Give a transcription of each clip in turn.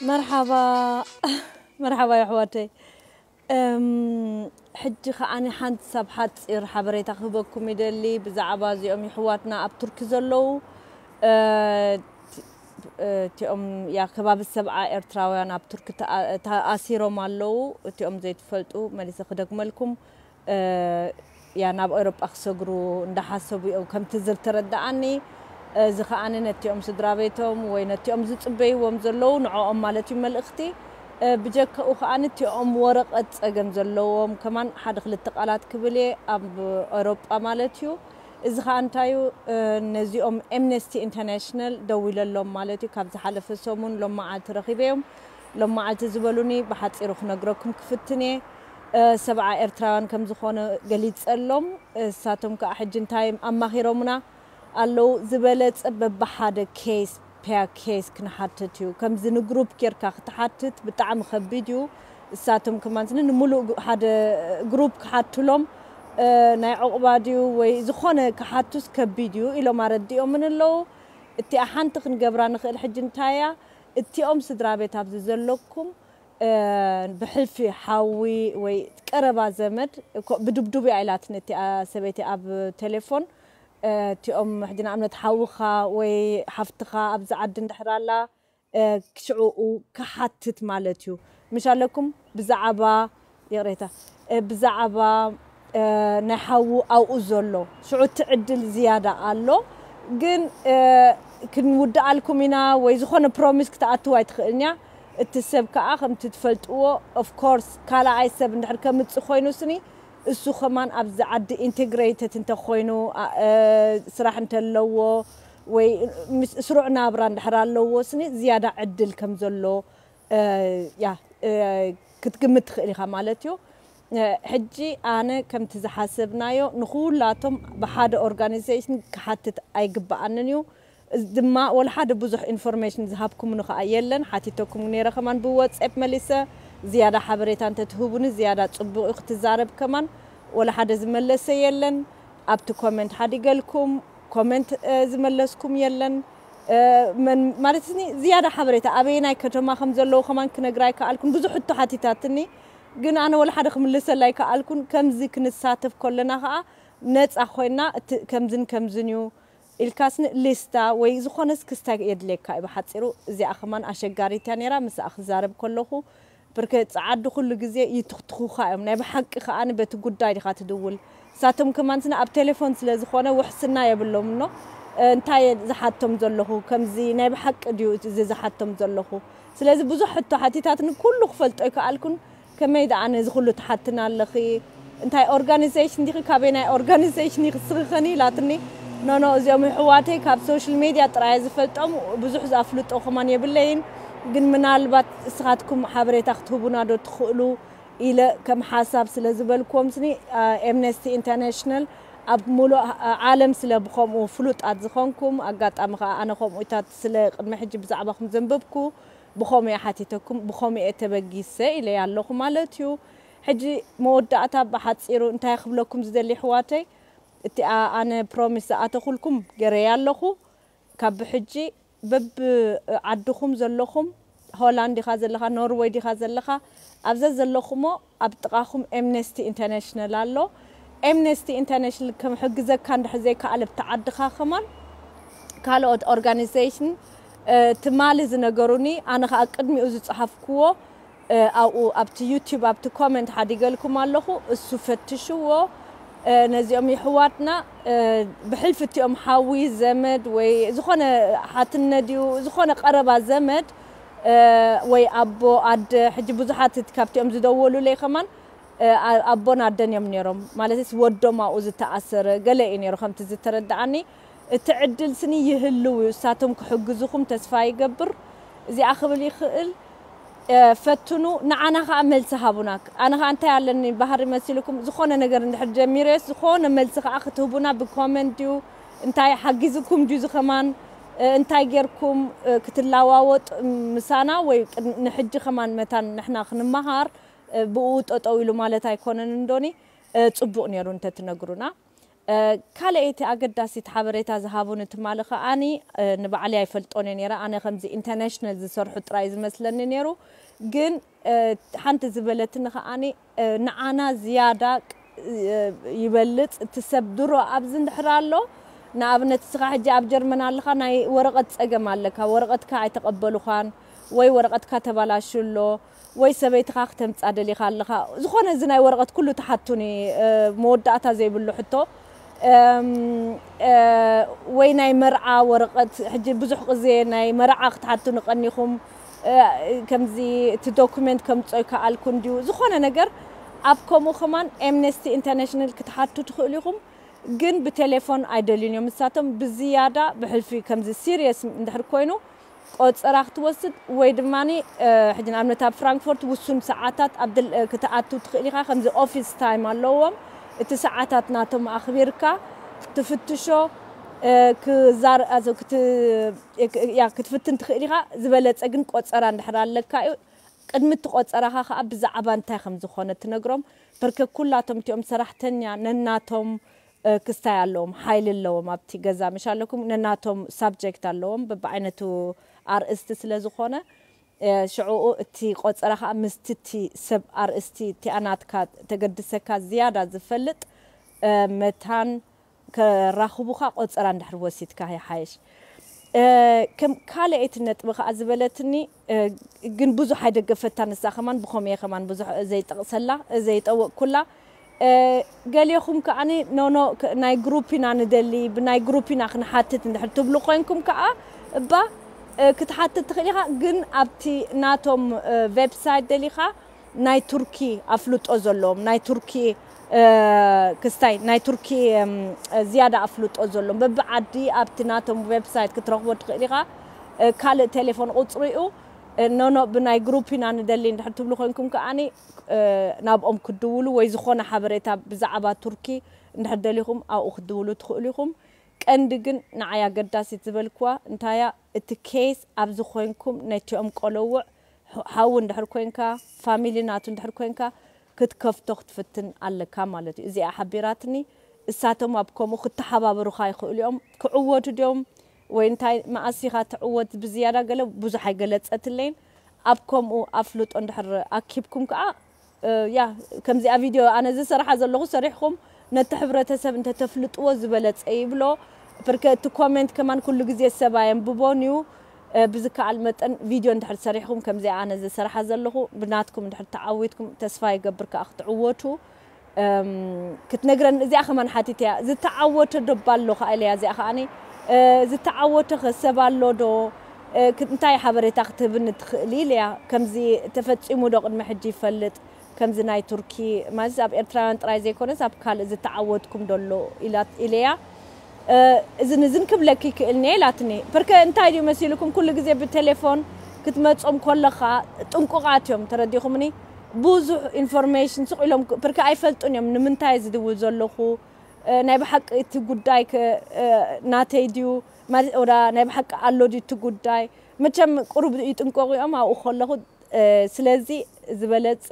መርሓባ መርሓባ የሕዋተይ። እም፣ ሕጂ ከዓኒ ሓንቲ ሰብ ሓፂር ሓበሬታ ክህበኩም ይደሊ ብዛዕባ እዚኦም ይሕዋትና ኣብ ቱርኪ ዘለዉ። እ፣ እቲ- እ፣ እቲኦም ያ ከባቢ ሰብዓ ኤርትራውያን ኣብ ቱርኪ ተኣ- ተኣሲሮም ኣለዉ። እቲኦም ዘይትፈልጡ መሊሰ ክደግመልኩም። እ፣ ያ ናብ ኤውሮጳ ክሰግሩ እንዳሓሰቡ እዮም ከምቲ ዝተረዳኣኒ። እዚ ከዓኒ ነቲኦም ስድራ ቤቶም ወይ ነቲኦም ዝጽበይዎም ዘለዉ ንዕኦም ማለት እዩ መልእኽቲ። እ፣ ብጀካኡ ከዓኒ እቲኦም ወረቐት ጸገም ዘለዎም ከማን ሓደ ክልተ ቃላት ክብል እየ ኣብ ኤውሮጳ ማለት እዩ። እዚ ከኣ እንታይ እዩ? እ፣ ነዚኦም ኤምነስቲ ኢንተርናሽናል ደዊለሎም ማለት እዩ። ካብ ዝሓለፈ ሰሙን ሎም መዓልቲ ረኺበዮም። ሎም መዓልቲ ዝበሉኒ ብሓጺሩ ክነግረኩም ክፍትን እየ። እ፣ ሰብዓ ኤርትራውያን ከም ዝኾነ ገሊጸሎም። እሳቶም ከኣ ሕጂ እንታይ ኣማኺሮምና ኣለዉ? ዝበለጸ በብሓደ ኬስ ፔር ኬስ ክንሓትት እዩ። ከምዚ ንግሩፕ ጌርካ ክትሓትት ብጣዕሚ ከቢድ እዩ። እሳቶም ከማን ስኒ ንምሉእ ግ- ሓደ ግሩፕ ክሓትሎም፣ እ፣ ናይ ዕቑባ ድዩ ወይ ዝኾነ ክሓቱስ ከቢድ እዩ ኢሎም ኣረዲኦምን ኣለዉ። እቲኣ ሓንቲ ክንገብራ ንኽእል ሕጂ እንታይ እያ? እቲኦም ስድራ ቤት ኣብዚ ዘለኩም፣ እ፣ ብሕልፊ ሓዊ ወይ ቀረባ ዘመድ እኮ ብድብዱብ እያ ኢላትኒ እቲኣ ሰበይቲ ኣብ ቴሌፎን። እ፣ እቲኦም ሕጂ ንኣብነት ሓውኻ ወይ ሓፍትኻ ኣብዚ ዓዲ እንድሕር ኣላ፣ እ፣ ሽዑኡ ክሓትት ማለት እዩ። ምሽ ኣለኩም ብዛዕባ፣ ይቕሬታ፣ እ፣ ብዛዕባ፣ እ፣ ናይ ሓዉ ኣብኡ ዘሎ ሽዑ እቲ ዕድል ዝያዳ ኣሎ። ግን፣ እ፣ ክንውድኣልኩም ኢና ወይ ዝኾነ ፕሮሚስ ክትኣትው ኣይትኽእልን እያ። እቲ ሰብ ከኣ ከምቲ ትፈልጥዎ፣ ኦፍ ኮርስ፣ ካልኣይ ሰብ እንድሕር ከምጽእ ኮይኑ ስኒ፣ እሱ ከማን ኣብዚ ዓዲ ኢንቴግሬትድ እንተኾይኑ፣ ኣ-፣ እ፣ ስራሕ እንተለዎ ወይ ምስ ስሩዕ ናብራ እንድሕር ኣለዎ ስኒ፣ ዝያዳ ዕድል ከም ዘሎ፣ እ፣ ያ፣ እ፣ ክትግምት ትኽእል ኢኻ ማለት እዩ። እ፣ ሕጂ ኣነ ከምቲ ዝሓሰብናዮ ንኹላቶም ብሓደ ኦርጋናይዜሽን ክሓትት ኣይግብኣንን እዩ። እዚ ድማ ወላ ሓደ ብዙሕ ኢንፎርሜሽን ዝሃብኩምኒ ከኣ የለን። ሓቲተኩም ነይረ ከማን ብወትስኣፕ መሊሰ ዝያዳ ሓበሬታ እንተትህቡኒ ዝያዳ ጽቡቕ እዩ ክትዛረብ ከማን። ወላ ሓደ ዝመለሰ የለን። ኣብቲ ኮመንት ሓዲገልኩም ኮመንት፣ እ፣ ዝመለስኩም የለን። እ፣ መን ማለት ስኒ ዝያዳ ሓበሬታ ኣበየናይ ከተማ ከም ዘለዉ ከማን ክነግራ ኣይከኣልኩን። ብዙሕ ሕቶ ሓቲታትኒ፣ ግን ኣነ ወላ ሓደ ክምልሰላ ኣይከኣልኩን። ከምዚ ክንሳተፍ ከለና ከኣ ነጻ ኮይና እቲ ከምዝን ከምዝን እዩ ኢልካስኒ ሊስታ ወይ ዝኾነስ ክስታይ የድልየካ እዩ። ብሓጺሩ እዚኣ ከማን ኣሸጋሪት እያ ነይራ። ምስኣ ክዛረብ ከለኹ ብርክ ጸዓዱ ኩሉ ግዜ ይትኽትኹኻ እዮም። ናይ ብሓቂ ከኣ በቲ ጉዳይ ዲኻ ትድውል። ንሳቶም ከማን ስነ ኣብ ቴሌፎን ስለ ዝኾነ ውሕስና የብሎም እኖ፣ እ፣ እንታይ እየ ዝሓቶም ዘለኹ? ከምዚ ናይ ብሓቂ ድዩ እቲ እዚ ዝሓቶም ዘለኹ? ስለዚ ብዙሕ ሕቶ ሓቲታትኒ ኩሉ ክፈልጦ ኣይከኣልኩን። ከመይ ደኣ ነዚ ኩሉ ትሓትና ኣለኺ? እንታይ ኦርጋናይዜሽን ዲኺ? ካበይ ናይ ኦርጋናይዜሽን ኢኺ ስኺ ኸኒ? ኢላትኒ። ኖ፣ ኖ፣ እዚኦም ኣሕዋተይ ካብ ሶሻል ሜድያ ጥራይ እየ ዝፈልጦም፣ ብዙሕ ዝኣፍልጦ ከማን የብለይን። ግን ምናልባት እስኻትኩም ሓበሬታ ክትህቡና ዶ ትኽእሉ? ኢለ ከም ሓሳብ ስለ ዝበልኩዎም ስኒ፣ አ፣ ኤምነስቲ ኢንተርናሽናል ኣብ ሙሉእ፣ አ፣ ዓለም ስለ ብኸምኡ ፍሉጣት ዝኾንኩም፣ ኣጋጣሚ ኸኣ ኣነ ከምኡታት ስለ ቅድሚ ሕጂ ብዛዕባኹም ዘንበብኩ፣ ብኸምኡ እየ ሓቲተኩም፣ ብኸምኡ እየ ተበጊሰ ኢለ ኣለኹ ማለት እዩ። ሕጂ መወዳእታ ብሓጺሩ እንታይ ክብለኩም ዝደሊ ኣሕዋተይ፣ እቲኣ ኣነ ፕሮሚስ ዝኣተኹልኩም ገረያ ኣለኹ። ካብ ብሕጂ በብ ዓድኹም ዘለኹም፣ ሆላንድ ዲኻ ዘለኻ፣ ኖርወይ ዲኻ ዘለኻ፣ ኣብዘ ዘለኹሞ ኣብ ጥቓኹም ኤምነስቲ ኢንተርናሽናል ኣሎ። ኤምነስቲ ኢንተርናሽናል ከም ሕግዘካ እንድሕር ዘይከኣለ ኣብቲ ዓድኻ ከማን ካልኦት ኦርጋናይዜሽን፣ ትማሊ ዝነገሩኒ ኣነ ከዓ ቅድሚኡ ዝፀሓፍክዎ ኣብኡ ኣብቲ ዩቲብ ኣብቲ ኮመንት ሓዲገልኩም ኣለኹ። እሱ ፈትሽዎ። ነዚኦም ይሕዋትና ብሕልፊ እቲኦም ሓዊ ዘመድ ወይ ዝኾነ ሓትነ ድዩ ዝኾነ ቀረባ ዘመድ ወይ ኣቦ ኣደ ሕጂ ብዙሓት ካብቲኦም ዝደወሉለይ ከማን ኣቦን ኣደን እዮም ነይሮም። ማለትስ ወዶም ኣብኡ ዝተኣሰረ ገለ እዩ ነይሩ ከምቲ ዝተረዳኣኒ። እቲ ዕድል ስኒ ይህልው እዩ። እሳቶም ክሕግዙኹም ተስፋ ይገብር። እዚኣ ክብል ይኽእል። ፈትኑ፣ ንዓና ከዓ መልሲ ሃቡና። ኣነ ከዓ እንታይ ኣለኒ ባህሪ መሲልኩም፣ ዝኾነ ነገር እንድሕር ጀሚረስ ዝኾነ መልሲ ከዓ ክትህቡና ብኮመንት ድዩ እንታይ ሓጊዝኩም ድዩ ዝኸማን እንታይ ጌርኩም ክትላዋወጥ ምሳና ወይ ንሕጂ ከማን መታን ንሕና ክንመሃር ብኡ ጠጠው ኢሉ ማለት ኣይኮነን እንዶኒ። ጽቡቕ ነይሩ እንተትነግሩና። ካልኣይቲ ኣገዳሲት ሓበሬታ ዝሃቡኒ ትማሊ ከኣኒ ንባዕሊ ኣይፈልጦን እየ ነይረ። ኣነ ከምዚ ኢንተርናሽናል ዝሰርሑ ጥራይ ዝመስለኒ ነይሩ። ግን ሓንቲ ዝበለትኒ ከኣኒ ንዓና ዝያዳ ይበልጽ እቲ ሰብ ድሮ ኣብዚ እንድሕር ኣሎ። ንኣብነት እስኻ ሕጂ ኣብ ጀርመን ኣለኻ ናይ ወረቐት ጸገም ኣለካ፣ ወረቐትካ ኣይተቐበሉኻን ወይ ወረቐትካ ተባላሹ ኣሎ ወይ ሰበይትኻ ክተምጻ ደሊኻ ኣለኻ ዝኾነ እዚ ናይ ወረቐት ኩሉ ተሓቱኒ። መወዳእታ ዘይብሉ ሕቶ ወይ ናይ መርዓ ወረቐት ሕጂ ብዙሕ ግዜ ናይ መርዓ ክትሓቱ ንቐኒኹም ከምዚ እቲ ዶኩመንት ከምጾ ይከኣልኩ እንድዩ ዝኾነ ነገር ኣብ ከምኡ ከማን ኤምነስቲ ኢንተርናሽናል ክትሓቱ ትኽእሉ ኢኹም። ግን ብቴሌፎን ኣይደልዩን እዮም ንሳቶም ብዝያዳ ብሕልፊ ከምዚ ሲሪየስ እንድሕር ኮይኑ ቆፀራ ክትወስድ ወይ ድማ ሕጂ ንኣብነት ኣብ ፍራንክፎርት ውሱን ሰዓታት ክትኣቱ ትኽእል ኢኻ። ከምዚ ኦፊስ ታይም ኣለዎም። እቲ ሰዓታት ናቶም ኣኽቢርካ ትፍትሾ ክትፍትን ትኽእል ኢኻ። ዝበለፀ ግን ቆፀራ እንድሕር ኣለካ እዩ። ቅድሚ እቲ ቆፀራኻ ከዓ ብዛዕባ እንታይ ከም ዝኾነ ትነግሮም። በርከ ኩላቶም እቲኦም ሰራሕተኛ ነናቶም ክስታይ ኣለዎም፣ ሓይሊ ኣለዎም ኣብቲ ገዛ ምሽ ኣለኩም ነናቶም ሳብጀክት ኣለዎም በብዓይነቱ ኣርእስቲ ስለ ዝኾነ ሽዕኡ እቲ ቆፀራ ከዓ ምስቲ እቲ ሰብ ኣርእስቲ እቲኣ ናትካ ተገድሰካ ዝያዳ ዝፈልጥ መታን ከራኽቡኻ ቆፀራ እንድሕር ወሲድካ ይሓይሽ። ከም ካልኣይቲ ነጥቢ ከዓ ዝበለትኒ ግን ብዙሕ ኣይደገፈታ ንሳ ከማን ብኸምየ ከማን ብዙሕ ዘይጠቕሰላ ዘይጠወቅኩላ። ገሌኹም ከዓኒ ኖኖ ናይ ግሩፕ ኢና ንደሊ ብናይ ግሩፕ ኢና ክንሓትት እንድሕር ትብሉ ኮይንኩም ከዓ እባ ክትሓትት ትኽእል ኢኻ። ግን ኣብቲ ናቶም ዌብሳይት ደሊኻ ናይ ቱርኪ ኣፍልጦ ዘለዎም ናይ ቱርኪ ክስታይ ናይ ቱርኪ ዝያዳ ኣፍልጦ ዘለዎም በብዓዲ ኣብቲ ናቶም ዌብሳይት ክትረኽቦ ትኽእል ኢኻ። ካልእ ቴሌፎን ቁፅሪኡ ኖኖ ብናይ ግሩፕ ኢና ንደሊ እንድሕር ትብሉ ኮይንኩም ከዓኒ ናብኦም ክድውሉ ወይ ዝኾነ ሓበሬታ ብዛዕባ ቱርኪ እንድሕር ደሊኹም ኣብኡ ክትድውሉ ትኽእሉ ኢኹም። ቀንዲ ግን ንዓይ ኣገዳሲት ዝበልክዋ እንታያ እቲ ኬስ ኣብዚ ኮይንኩም ነቲኦም ቆለውዕ ሓዊ እንድሕር ኮይንካ ፋሚሊ ናቱ እንድሕር ኮይንካ ክትከፍቶ ክትፍትን ኣለካ ማለት እዩ። እዚኣ ሓቢራትኒ እሳቶም ኣብ ከምኡ ክተሓባበሩኻ ይኽእሉ እዮም። ክዕወቱ ድዮም ወይ እንታይ መኣሲኻ ትዕወት ብዝያዳ ገለ ብዙሕ ኣይገለጸትለይን። ኣብ ከምኡ ኣፍልጦ እንድሕር ኣኪብኩም ከዓ ያ ከምዚኣ ቪድዮ ኣነ ዝሰርሓ ዘለኹ ሰሪሕኹም ነቲ ሕብረተሰብ እንተተፍልጥዎ ዝበለፀ ይብሎ። ፕርከ እቲ ኮሜንት ከማን ኩሉ ግዜ ሰብ ኣየንብቦን እዩ። ብዝከኣል መጠን ቪድዮ እንድሕር ሰሪሕኹም ከምዚኣ ኣነ ዝሰርሓ ዘለኹ ብናትኩም እንድሕር ተዓዊትኩም ተስፋ ይገብር ከዓ ክትዕወቱ ክትነግረን እዚኣ ከማን ሓቲት እያ። ዝተዓወተ ዶባ ኣሎ ከዓ ኢለያ እዚኣ ከዓኒ ዝተዓወተ ከ ሰብ ኣሎ ዶ እንታይ ሓበሬታ ክትህብኒ ትኽእል ኢለያ። ከምዚ ተፈፂሙ ዶ ቅድሚ ሕጂ ይፈልጥ ከምዚ ናይ ቱርኪ ማለት ኣብ ኤርትራውያን ጥራይ ዘይኮነስ ኣብ ካልእ ዝተዓወትኩም ዶ ኣሎ ኢለያ። እዝን እዝን ክብለኪ ይክእል እየ ኢላትኒ። ፕርከ እንታይ ድዩ መሲልኩም ኩሉ ግዜ ብቴሌፎን ክትመጾም ኮለኻ ጥንቁቃት እዮም ተረዲኹምኒ። ብዙሕ ኢንፎርሜሽን ስቕ ኢሎም ፕርከ ኣይፈልጡን እዮም ንምንታይ ዝድውል ዘለኹ ናይ ብሓቂ እቲ ጉዳይ ናተይ ድዩ ወዳ ናይ ብሓቂ ኣሎ ድዩ እቲ ጉዳይ። መቸም ቁሩብ ይጥንቀቑ እዮም ኣብኡ ከለኹ ስለዚ ዝበለፀ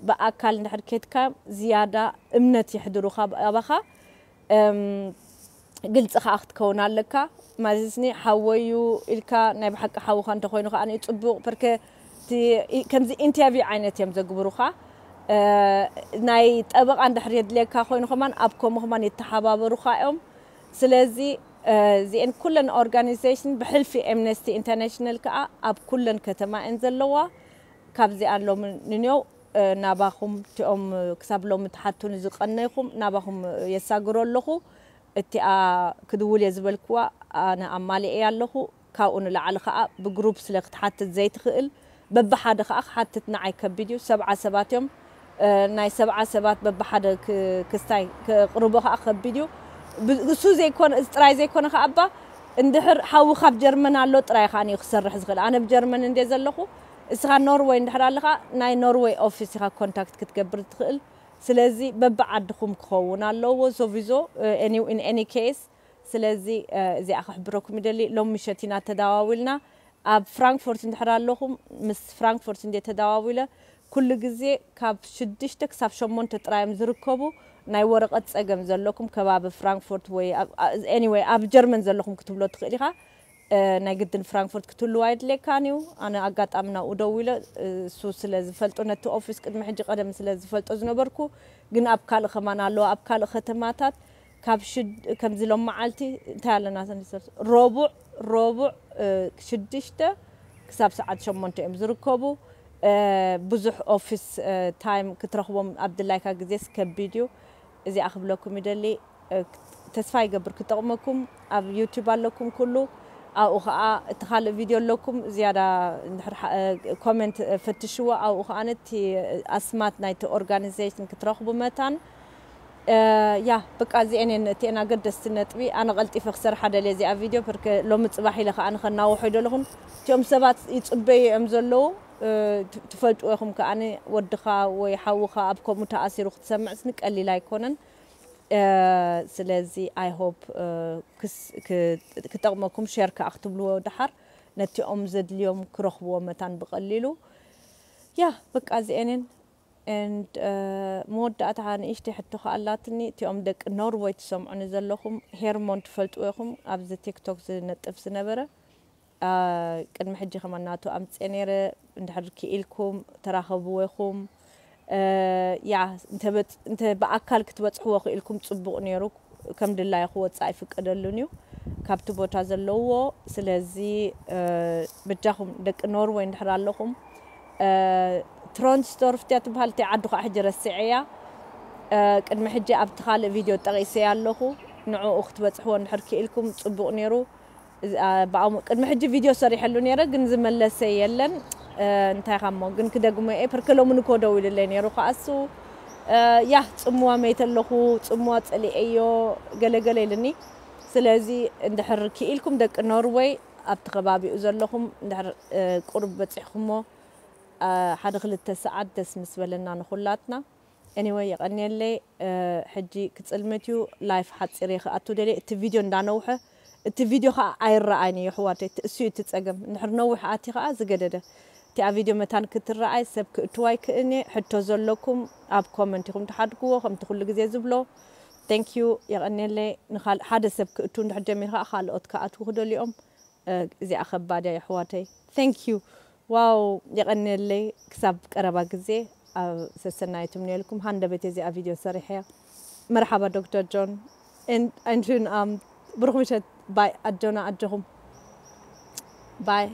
ብኣካል እንድሕር ኬድካ ዝያዳ እምነት የሕድሩኻ ኣባኻ ግልፂ ከዓ ክትከውን ኣለካ። ማለትኒ ሓወዩ ኢልካ ናይ ብሓቂ ሓውኻ እንተኮይኑ ከዓ ጽቡቕ ፕርከ ከምዚ ኢንተርቪው ዓይነት እዮም ዘግብሩኻ። ናይ ጠበቃ እንድሕር የድልየካ ኮይኑ ከማን ኣብ ከምኡ ከማን የተሓባበሩኻ እዮም። ስለዚ እዚአን ኩለን ኦርጋኒዜሽን ብሕልፊ ኤምነስቲ ኢንተርናሽናል ከዓ ኣብ ኩለን ከተማ እየን ዘለዋ። ካብዚኣን ሎሚ ንንዮ ናባኹም እቲኦም ክሳብ ሎሚ ትሓቱኒ ዝቐነይኹም ናባኹም የሳግሮ ኣለኹ። እቲኣ ክድውል እየ ዝበልክዋ ኣነ ኣማሊኤ ኣለኹ። ካብኡ ንላዕሊ ከዓ ብግሩፕ ስለ ክትሓትት ዘይትኽእል በብሓደ ከዓ ክሓትት ንዓይ ከቢድ እዩ። ሰብዓ ሰባት እዮም። ናይ ሰብዓ ሰባት በብሓደ ክስታይ ክቕርቦ ከዓ ከቢድ እዩ። እሱ ዘይኮነ እዚ ጥራይ ዘይኮነ ከዓ እባ እንድሕር ሓዊ ካብ ጀርመን ኣሎ ጥራይ ከዓ እዩ ክሰርሕ ዝኽእል። ኣነ ብጀርመን እንደ ዘለኹ እስኻ ኖርወይ እንድሕር ኣለኻ ናይ ኖርወይ ኦፊስ ኢኻ ኮንታክት ክትገብር ትኽእል። ስለዚ በብዓድኹም ክኸውን ኣለዎ ሶቪዞ in any case። ስለዚ እዚኣ ክሕብረኩም ይደሊ። ሎም ምሸት ኢና ተዳዋዊልና። ኣብ ፍራንክፎርት እንድሕር ኣለኹም ምስ ፍራንክፎርት እንደ ተዳዋዊለ ኩሉ ግዜ ካብ ሽዱሽተ ክሳብ ሸሞንተ ጥራዮም ዝርከቡ ናይ ወረቐት ጸገም ዘለኩም ከባቢ ፍራንክፎርት ወይ anyway ኣብ ጀርመን ዘለኹም ክትብሎ ትኽእል ኢኻ። ናይ ግድን ፍራንክፎርት ክትህልዋ የድልየካን እዩ። ኣነ ኣጋጣሚ ናብኡ ደዊለ እሱ ስለ ዝፈልጦ ነቲ ኦፊስ ቅድሚ ሕጂ ቀደም ስለ ዝፈልጦ ዝነበርኩ ግን ኣብ ካልእ ከማን ኣለዋ ኣብ ካልእ ከተማታት ካብ ከምዚ ሎም መዓልቲ እንታይ ኣለና ረቡዕ ረቡዕ ሽዱሽተ ክሳብ ሰዓት ሸሞንተ እዮም ዝርከቡ። ብዙሕ ኦፊስ ታይም ክትረኽቦም ኣብ ድላይካ ግዜስ ከቢድ እዩ። እዚኣ ክብለኩም ይደሊ። ተስፋ ይገብር ክጠቕመኩም። ኣብ ዩቲዩብ ኣለኩም ኩሉ ኣብኡ ከዓ እቲ ካልእ ቪድዮ ኣለኩም ዝያዳ ኮመንት ፈትሽዎ። ኣብኡ ከዓ ነቲ ኣስማት ናይቲ ኦርጋኒዜሽን ክትረኽቡ መታን ያ በቃ እዚአን እየን እቲአን ኣገደስቲ ነጥቢ። ኣነ ቀልጢፈ ክሰርሓ ደልየ እዚኣ ቪድዮ ፕርክ ሎሚ ፅባሕ ኢለ ከዓ ንኸናውሖ ይደለኹን እቲኦም ሰባት ይፅበዩ እዮም ዘለዉ። ትፈልጥዎ ኢኹም ከዓኒ ወድኻ ወይ ሓውኻ ኣብ ከምኡ ተኣሲሩ ክትሰምዕ ስኒ ቀሊል ኣይኮነን። ስለዚ I hope ክጠቕመኩም ሸር ከዓ ክትብልዎ ድሓር ነቲኦም ዘድልዮም ክረኽብዎ መታን ብቐሊሉ። ያ በቃ እዚአንን and መወዳእታ ንእሽተይ ሕቶ ከኣላትኒ እቲኦም ደቂ ኖርወይ ትሰምዑኒ ዘለኹም ሄርሞን ትፈልጥዎ ኢኹም ኣብዚ ቲክቶክ ዝነጥፍ ዝነበረ ቅድሚ ሕጂ ከማን ናቱ ኣምፅኤ ነይረ። እንድሕር ክኢልኩም ተራኸብዎ ኢኹም። ያ እንተ ብኣካል ክትበፅሕዎ ክኢልኩም ፅቡቕ ነይሩ። ከም ድላዩ ክወፅእ ኣይፍቀደሉን እዩ ካብቲ ቦታ ዘለውዎ። ስለዚ በጃኹም ደቂ ኖርወይ እንድሕር ኣለኹም ትሮንስዶርፍ እያ ትበሃል። እቲ ዓዱ ከዓ ሕጂ ረስዐያ። ቅድሚ ሕጂ ኣብቲ ካልእ ቪድዮ ጠቒሰያ ኣለኹ። ንዕኡ ክትበፅሕዎ እንድሕር ክኢልኩም ፅቡቕ ነይሩ። ቅድሚ ሕጂ ቪድዮ ሰሪሐሉ ነረ ግን ዝመለሰ የለን። እንታይ ሞ ግን ክደግሞ እየ ፕርክ ሎሚ ንኮ ደው ኢሉለይ ነሩ ከኣሱ ያ ፅምዋ መይተ ኣለኹ። ፅምዋ ፀሊኤዮ ገለገለ ኢልኒ። ስለዚ እንድሕር ክኢልኩም ደቂ ኖርወይ ኣብቲ ከባቢኡ ዘለኹም እንድሕር ቁሩብ በፂሕኩሞ ሓደ ክልተ ሰዓት ደስ ምስ በለና ንኩላትና። Anyway የቐንየለይ። ሕጂ ክፅልምት እዩ። ላይፍ ሓፂር እየ ክኣቱ ደልየ እቲ ቪድዮ እንዳነውሐ እቲ ቪድዮ ከዓ ኣይረኣይን እዩ ኣሕዋተይ። እሱ እዩ እቲ ፀገም። እንድሕር ነዊሕ ኣቲ ከዓ ዝገደደ እቲኣ ቪድዮ መታን ክትረኣይ ሰብ ክእትዋ ይክእን እየ። ሕቶ ዘለኩም ኣብ ኮመንት ኢኹም ትሓድግዎ ከምቲ ኩሉ ግዜ ዝብሎ። Thank you የቐንየለይ። ንካል ሓደ ሰብ ክእቱ እንድሕር ጀሚር ከዓ ካልኦት ክኣትዉ ክደልዮም። እዚኣ ከባድ እያ የሕዋተይ። Thank you ዋው የቐንየለይ። ክሳብ ቀረባ ግዜ ኣብ ሰሰናይ ትምነየልኩም። ሃንደበት እዚኣ ቪድዮ ሰሪሐያ። መርሓባ ዶክተር ጆን። And and um ብሩኽ ምሸት ባይ ኣጆና ኣጆኹም ባይ